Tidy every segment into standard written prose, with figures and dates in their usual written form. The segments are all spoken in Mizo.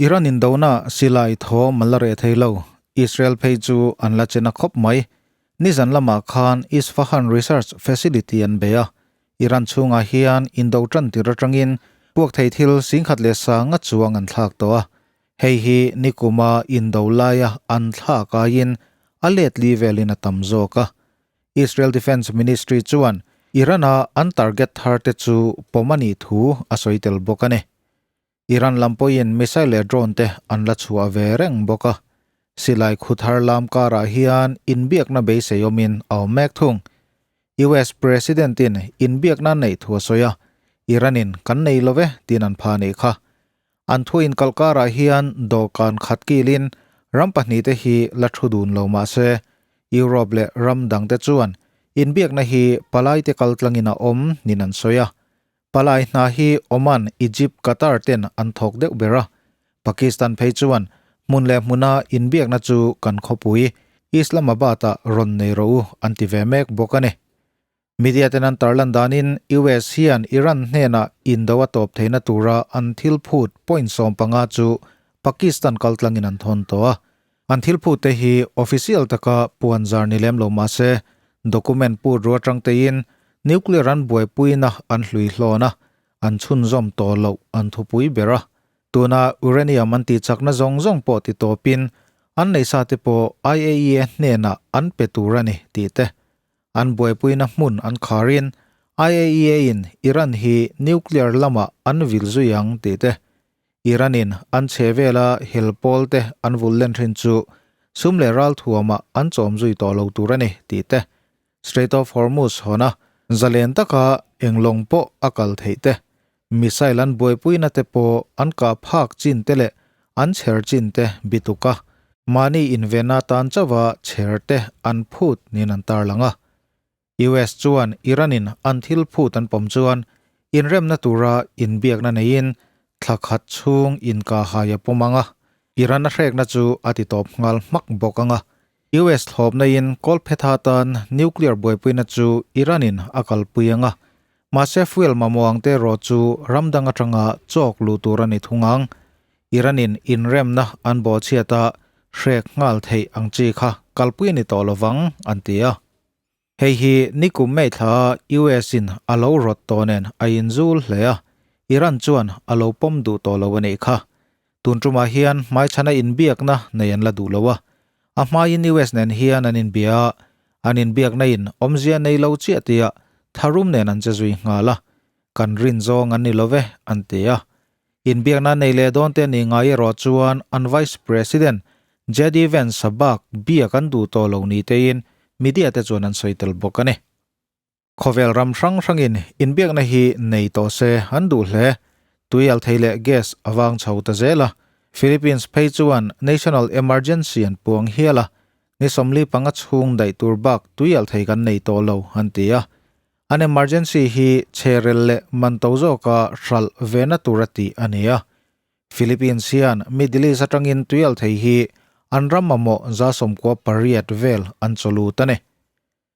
Iran indona silai thawm an la reh thei lo, Israel phei chu an la che na khawp mai. Nizan lamah khan Isfahan Research Facility an bei a, Iran chhungah hian indo tan tir atangin puak thei thil singkhat leh sanga chuang an thlak tawh a, hei hi nikuma indo laia an thlak aiin a let li velin a tam zawk a. Israel Defence Ministry chuan Iran-a an target thar te chu pawm a nih thu a sawi tel bawk a ni. Iran lam pawhin missile leh drone te an la chhuah ve reng bawk a. Silai khu thar lam karah hian inbiakna beisei awmin a awm mek thung. US President-in inbiakna neih thu a sawi a, Iran-in kan nei lo ve tiin an pha anih kha. An thu inkalh karah hian dawhkan khat kilin ram pahnihte hi la thu dun lo mah se, Europe leh ram dangte chuan inbiakna hi palaite kaltlangin a awm niin an sawi a. Palai hna hi Oman, Egypt, Qatar ten an thawk deuh ber a. Pakistan phei chuan hmun leh hmuna inbiakna chu kan khawpui Islamabad-ah rawn nei rawh u an ti ve mek bawk a ni. Media ten an tarlan danin US hian Iran hnenah indo a tawp theihna tura an thil phut point 15 chu Pakistan kaltlangin an thawn tawh a. An thil phut te hi official taka puan zar ni lem lo mah se, document put ru atang tein nuclear an buaipuina an hlui hlawn a, an chhunzawm tawh loh an thupui ber a. Tuna uranium an tihchakna zawng zawng pawh ti tawpin an neisa te pawh IAEA hnenah an pe tur a ni tih te. An buaipuina hmun an kharin IAEA in Iran hi nuclear lamah an vil zui ang tih te. Iran-in an chhe vela hel pawl te an vul len thin chu sum leh ral thuamah an chawm zui tawh lo tur a ni tih te, Strait of Hormuz hawna zalen taka eng lawng pawh a kal theih te, missile an buaipuina te pawh an kah phak chin te leh an chher chin te bituk a, mahni invenna tan chauha chher te an phut niin an tarlang a. US chuan Iran-in an thil phut an pawm chuan inremna tura inbiakna neiin thla khat chhung inkahhai a pawm ang a, Iran a hrekna chu a ti tawp nghal hmak bawk ang a. US thlawpna-in kawlphetha tan nuclear buaipuina chu Iran-in a kalpui ang a, mahse fuel mamawh ang te erawh chu ram dang atanga chawk luh tur a ni thung ang. Iran-in inremna an bawhchhiat a hrek nghal theih ang chi kha kalpui a ni tawh lovang, an ti a. Hei hi nikum May thla US in a lo rawt tawh nen a inzul hle a, Iran chuan a lo pawm duh tawh lo a nih kha. Tun tumah hian hmaichhana inbiakna nei an la duh lo a, a hmaiin US nen hian an inbia a, an inbiakna in awmzia nei lo chiah tia tharum nen an che zui nghal a, kan rin zawng an ni lo ve an ti a. Inbiakna nei leh dawn te ni ngai erawh chuan an Vice President JD Vance a bak biak an duh tawh lo ni tein media te chuan an sawi tel bawk a ni. Khawvel ram hrang hrangin inbiakna hi nei tawh se an duh hle. Tui althei leh gas a vang chho ta zel a, Philippines phei chuan national emergency an puang hial a, ni 45 chhung daih tur bak tui althei kan nei tawh lo an ti a. An emergency hi chherel leh man to zawka hralh vena tur a tih a ni a. Philippines hian Middle East atangin tuialthei hi an ram mamawh 98 vel an chaw lut a ni.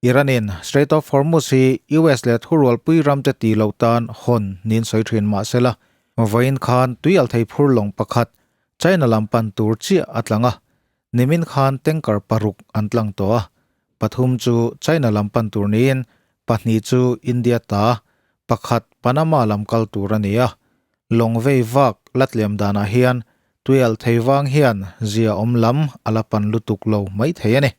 Iran-in Strait of Hormuz hi US leh thurualpui ramte tih loh tan hawn niin sawi thin mah sela, vawiin khan tuialthei phur lawng pakhat China lam pan tur chiah a tlang a, Nimin khan tanker paruk an tlang tawh a, pathum chu China lam pan tur niin pahnih chu India ta, pakhat Panama lam kal tur a ni a. Lawng vei vak la tlem danah hian tuialh thei vang hian zia awm lam a la pan lutuk lo mai thei a ni.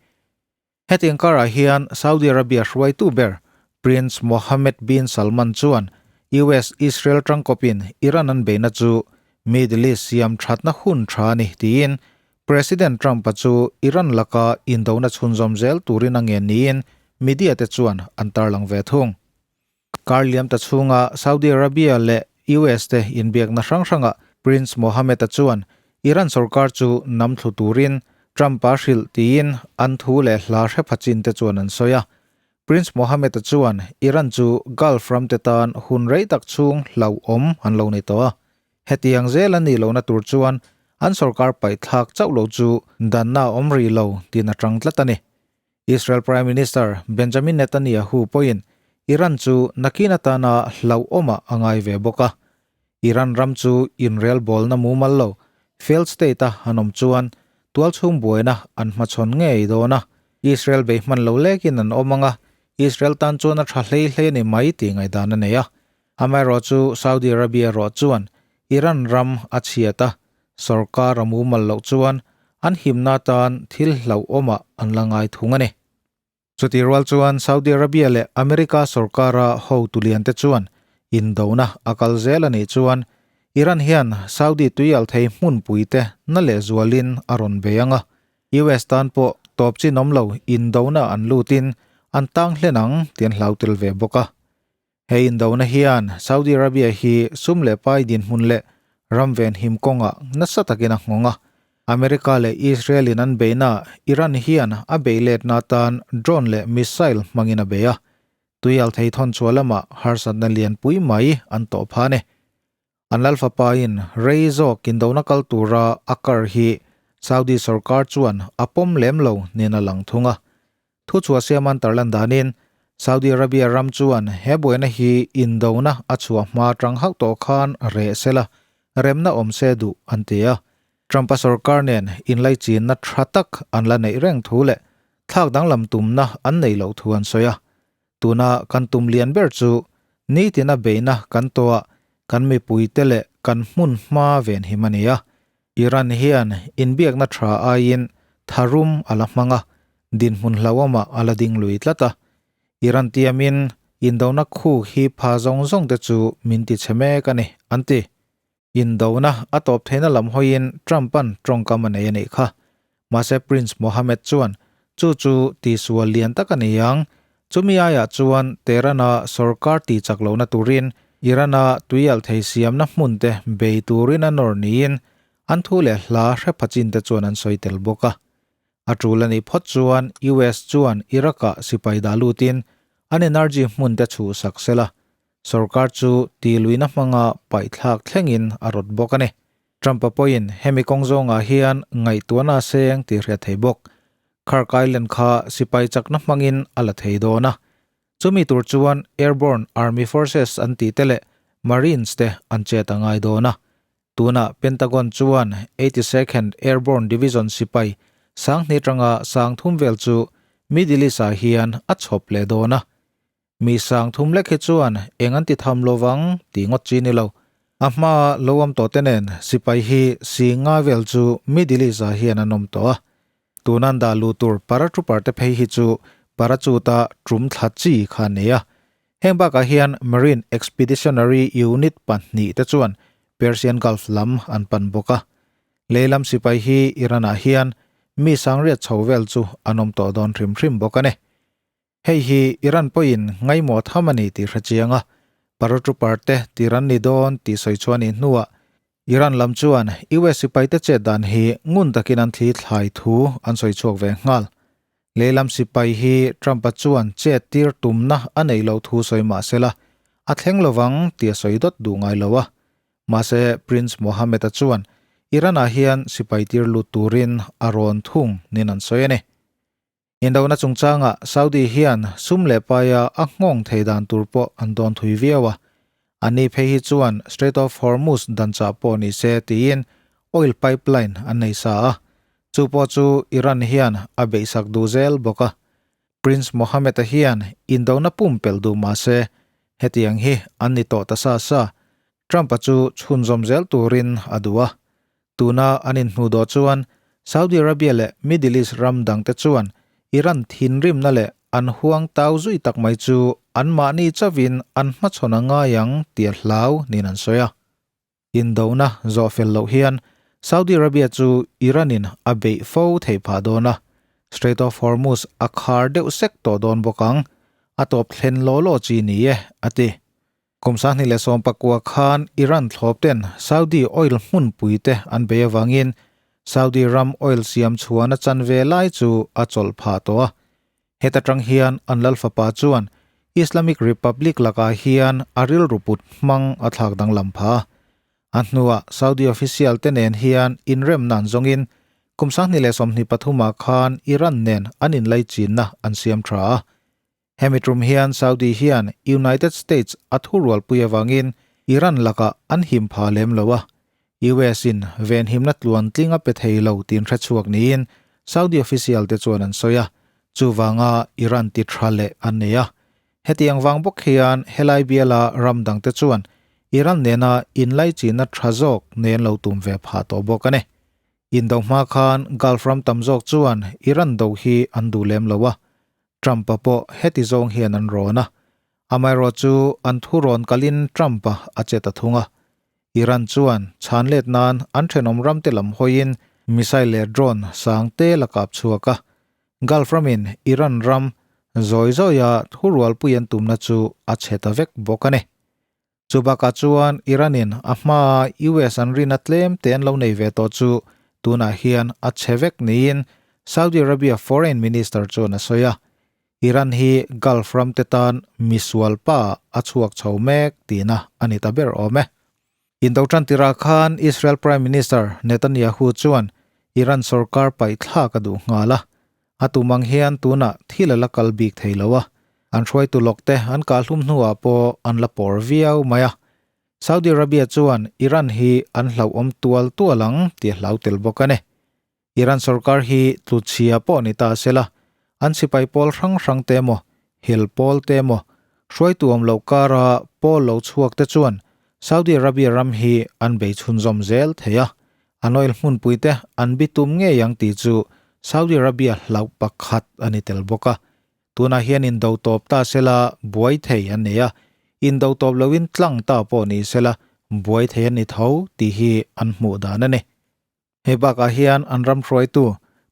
Hetiang karah hian Saudi Arabia hruaitu ber Prince Mohammed bin Salman chuan US-Israel tangkawpin Iran an beihna chu Middle East siam thatna hun tha a ni tiin President Trump-a chu Iran laka indona chhunzawm zel turin a ngen niin media te chuan an tarlang ve thung. Kar liam ta chhunga Saudi Arabia leh US te inbiakna hrang hrangah Prince Mohammed-a chuan Iran sorkar chu nam thlu turin Trump-a hrilh tiin an thu leh hla hre pha chin te chuan an sawi a. Prince Mohammed-a chuan Iran chu Gulf ram te tan hun rei tak chhung hlauhawm an lo ni tawh a. Hetiang zel a nih lohna tur chuan an sorkar paihthlak chauh lo chu danna a awm rih lo tiin a tang tlat a ni. Israel Prime Minister Benjamin Netanyahu pawhin Iran chu nakin atana hlauhawmah a ngai ve bawk a. Iran ram chu inrelbawlna mumal lo, Failed state a han awm chuan tualchhung buaina an hmachhawn ngei dawn a, Israel bei hman lo lekin an awm ang a, Israel tan chuan a tha hlei hlei a ni mai tih ngaihdan a nei a. Amaherawhchu Saudi Arabia erawh chuan Iran ram a chhiat a, sorkar a mumal loh chuan an himna atan thil hlauhawmah an la ngai thung a ni. Chutih rual chuan Saudi Arabia leh America sorkara hotu liante chuan indona a kal zel a nih chuan Iran hian Saudi tuialthei hmunpuite na lehzualin a rawn bei ang a, US tan pawh tawp chin awm lo indona an lutin an tang hlen ang tih an hlau tel ve bawk a. He indona hian Saudi Arabia hi sum leh pai dinhmun leh ram venhim kawngah nasa takin a nghawng a. America leh Israel in an beihnaah Iran hian a beih letna atan drone leh missile hmangin a bei a. Tuialthei thawnchhuah lamah harsatna lianpui mai an tawh phah a ni. An lal fapain rei zawk indona kal tura a kar hi Saudi sorkar chuan a pawm lem lo nen a lang thung a. Thuchhuah siaman tarlan danin Saudi Arabia ram chuan he buaina hi indona a chhuah hma tang hauh tawh khan reh sela remna awm se duh an ti a. Trump-a sorkar nen inlaichinna tha tak an la neih reng thu leh thlak danglam tumna an neih loh thu an sawi a. Tuna kan tum lian ber chu nitina beihna kan tawhah kan mipuite leh kan hmun hma venhim a ni a. Iran hian inbiakna tha aiin tharum a la hmang a, dinhmun hlauhawmah a la ding lui tlat a. Iran tiamin indona khu hi pha zawng zawng te chu min ti chhe mek a ni, an ti. Indona a tawp theihna lam hawiin Trump-a'n tawngkam a nei a nih kha. Mahse Prince Mohammed chuan chu chu tihsual lian tak a ni ang. Chumi aiah chuan Tehran-a sorkar tihchak lohna turin Iran-a tuialhthei siamna hmunte bei turin a nawr niin an thu leh hla hre pha chinte chuan an sawi tel bawk a. A tul a nih phawt chuan US chuan Iraq-ah sipai dah lutin an energy hmunte chhuhsak sela Sorkar chu tihluihna hmanga paihthlak thlengin a rawt bawk a ni. Trump-a pawhin hemi kawng zawngah hian ngaihtuahna a seng tih hriat thei bawk. Khark Island kha sipai chakna hmangin a la thei dawn a. Chumi tur chuan Airborne Army Forces an tih te leh Marines te an chet a ngai dawn a. Tunah Pentagon chuan 82nd Airborne Division sipai 2000 tanga 3000 vel chu Middle East-ah hian a chhawp leh dawn a. Mi 3000 lek hi chuan eng an ti tham lo vang tih ngawt chi ni lo. A hmaa lo awm tawh te nen sipai hi si nga vel chu Middle East ah hian an awm tawh a. Tuna an dah luh tur paratrooper te phei hi chu parachute-a tum thla chi kha an nei a. Heng bakah hian Marine Expeditionary Unit pahnih te chuan Persian Gulf lam an pan bawk a. Lehlam sipai hi Iran-ah hian mi 8000 chho vel chu an awm tawh dawn hrim hrim bawk a ni. Hei hi Iran pawhin ngaimawh tham a ni tih hre chiang a, paratrooper te tir an ni dawn tih sawi chuan ih hnuah Iran lam chuan US sipaite chet dan hi ngun takin an thli thlai thu an sawi chhuak ve nghal. Lehlam sipai hi Trump-a chuan chet tir tumna a neih loh thu sawi mah sela a thleng lovang tih a sawi dawt duh ngai lo a. Mahse Prince Mohammed-a chuan Iran-ah hian sipai tir lut turin a rawn thung niin an sawi a ni. Indona chungchangah Saudi hian sum leh paia a nghawng thei dan tur pawh an dawn thui viau a. Anni phei hi chuan Strait of Hormuz dan chah pawh ni se tiin oil pipeline an nei sa a. Chu pawh chu Iran hian a beihsak duh zel bawk a. Prince Mohammed-a hian indona pumpelh duh mah se hetiang hi an ni tawh ta sa sa. Trump-a chu chhunzawm zel turin a duh a. Tuna an inhnuhdawh chuan Saudi Arabia leh Middle East ram dangte chuan Iran thinrimna leh an huang tau zui tak mai chu anmahni chauhin an hmachhawn a ngai ang tih a hlau niin an sawi a. Indona zawh fel loh hian Saudi Arabia chu Iran-in a beih fo theih phah dawn a, Strait of Hormuz a khar deuh sek tawh dawn bawk ang, a tawp thlen law law chi ni e, a ti. Kum 2019 khan Iran thlawp ten Saudi oil hmunpui te an bei avangin Saudi ram oil siam chhuan a chan ve lai chu a chawlh phah tawh a. Heta tang hian an lal fapa chuan Islamic Republic lakah hian a rilru put hmang a thlak danglam phah a. A hnuah Saudi official te nen hian inremna an zawngin kum 2023 ah khan Iran nen an inlaichinna an siam tha a. Hemi tum hian Saudi hian United States a thurualpui avangin Iran lakah an him pha lem lo a. US in venhimna tluan tling a pe thei lo tiin hrechhuak niin Saudi official te chuan an sawi a, chuvanga Iran ti tha leh an nei a. Hetiang vang bawk hian helai biala ram dangte chuan Iran nena inlaichinna tha zawk nen lo tum ve phah tawh bawk a ni. Indo hma khan Gulf ram tam zawk chuan Iran do hi an duh lem lo a, Trump-a pawh heti zawng hian an rawn a. Amaherawh chu an thu rawn kalin Trump-a a che ta thung a. Iran chuan chhan let nan an thenawm ramte lam hawiin missile leh drone sang te la kap chhuak a. Gulf ramin Iran ram zawi zawia thurualpui an tumna chu a chhe ta vek bawk a ni. Chu bakah chuan Iran-in a hmaa US an rina tlem te an lo nei ve tawh chu tunah hian a chhe vek niin Saudi Arabia Foreign Minister chuan a sawi a. Iran hi Gulf ram te tan misual pa a chhuak chho mek tihna a ni ta ber awm e. Indo tantirah khan Israel Prime Minister Netanyahu chuan Iran sorkar paihthlak a duh nghal a, A tum ang hian tunah thil a la kal bik thei lo a, an hruaitu lawk te an kah hlum hnuah pawh an la pawr viau mai a. Saudi Arabia chuan Iran hi an hlauhawm tual tual ang tih a hlau tel bawk a ni. Iran sorkar hi tluchhia pawh ni ta se la, an sipai pawl hrang hrang te emaw, hel pawl te emaw, hruaitu awm loh kara pawl lo chhuak te chuan Saudi Arabia ram hi an bei chhunzawm zel thei a, An oil hmunpui te an bitum ngei ang tih chu Saudi Arabia hlauh pakhat a ni tel bawk a. Tunah hian indo tawp ta sela buai thei an nei a, indo tawp loin tlang ta pawh ni sela buai thei a ni tho tih hi an hmuh dan a ni. Hei bakah hian an ram hruaitu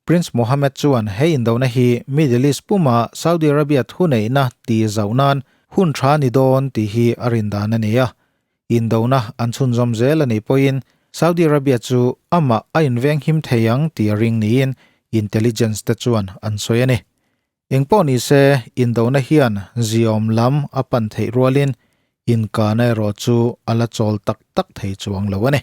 Prince Mohammed chuan he indona hi Middle East puma Saudi Arabia thuneihna tih zauh nan hun tha ni dawn tih hi a rin dan a ni a. Indona an chhunzawm zel a nih pawhin Saudi Arabia chu amah a inveng him thei ang tih a ring niin intelligence te chuan an sawi a ni. Engpawh ni se, indona hian ziawm lam a pan theih rualin inkana erawh chu a la chawl tak tak thei chuang lo a ni.